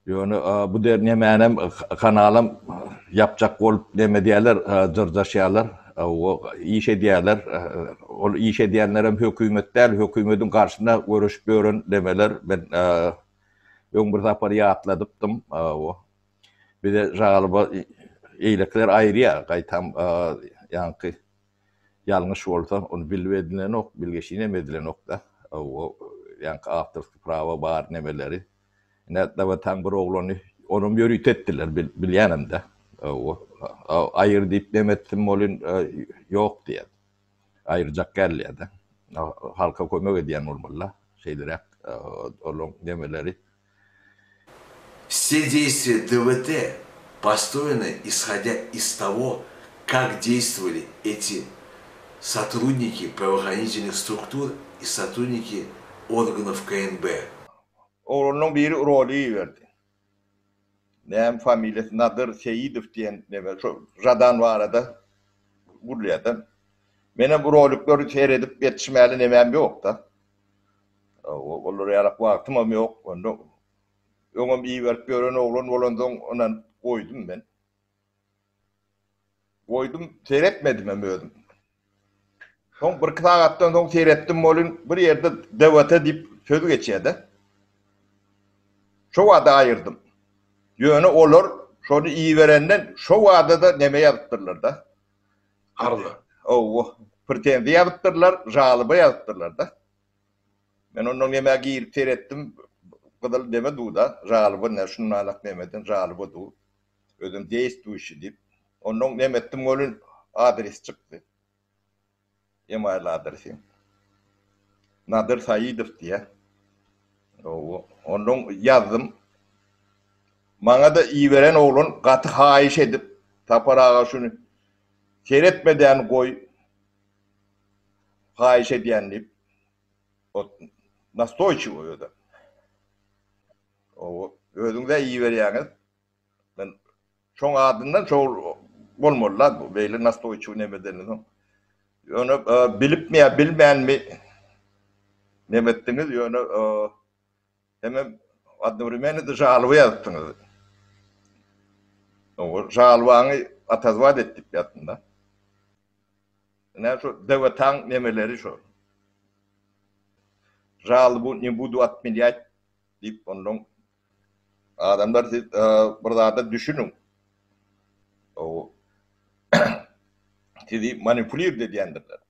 Ýöne bu der nemänem kanalam ýapjak bolup neme edýärler, jyrjaşýarlar, iş edýärler. Ol iş edýänlerem hökümet däl, hökümediň garşyna göreşip ýören nemeler. Men öň bir sapar ýatladypdym. Bize žalba eýlekiler aýyrýar, gaýtam ýaňky ýalňyş bolsa, ony bilip edilenok, bilgeşinem edilenok-da. Ýaňky awtorskiý prawa bar nemeleri. Ine, Dawetaň bir oglany, onam ýörite etdiler, bilýänem-dä. Aýyr diýip neme etdim welin, ýok diýýär. Aýyrjak däl diýýär-de. Halka kömek edýän bolmaly-da, şeýleräk olaň nemeleri. Все действия ДВТ построены исходя из того, как действовали эти сотрудники правоохранительных структур и сотрудники органов КНБ. Oglanyň biri roly iberdi. Näme familiýasy Nadyr Seýidow diýen neme şo Žadan barada gürleýärdi. Menem bu rolikleri seredip ýetişmäli nemem ýokda. Olar ýalak wagtymam ýok. Onda öňem iberip ýören oglan bolansoň ynanyp goýdum men. Goýdum, seretmedimem özüm. Soň birki sagatdan soň seretdim welin, bir ýerde DWT diýip söz geçýär-de. Şo bada aýyrdym. Ýöne olar şony iberenden şo bada-da neme ýazypdyrlar-da. Arza. Hawa, pretenziýa ýazypdyrlar, žaloba ýazypdyrlar-da. Men ondan nemä girip seretdim, gyzyl neme dur-da, žaloba ne, şundanlak nemeden žaloba dur. Özem deýstwuşi diýip. Onnoň neme etdim welin adresi çykdy. Email adresi. Nadir Saidow diýýär. Owo, onnoň ýazdym. Maňa-da iberen oglan gaty haýyş edip, Sapar aga şuny seretmeden goý, haýyş edýän diýip. Ot nastoýçiwo özem. Owo, özüňiz-ä iberýäňiz. Men şoň adyndan şol bolmaly-da bu beýle nastoýçiw neme edenden soň. Ýöne bilipmi ýa bilmänmi neme etdiňiz, ýöne hemem odnowremenno-da žaloba ýazypdyňyz. Owo, žalobaňy otozwat et diýip ýazdym-da. Ine şu DWT-nyň nemeleri şo. Žalobu ne budu otmenýat diýip ondan Adamlar siz bir zada düşüniň. O sizi manipulirt edýändirler.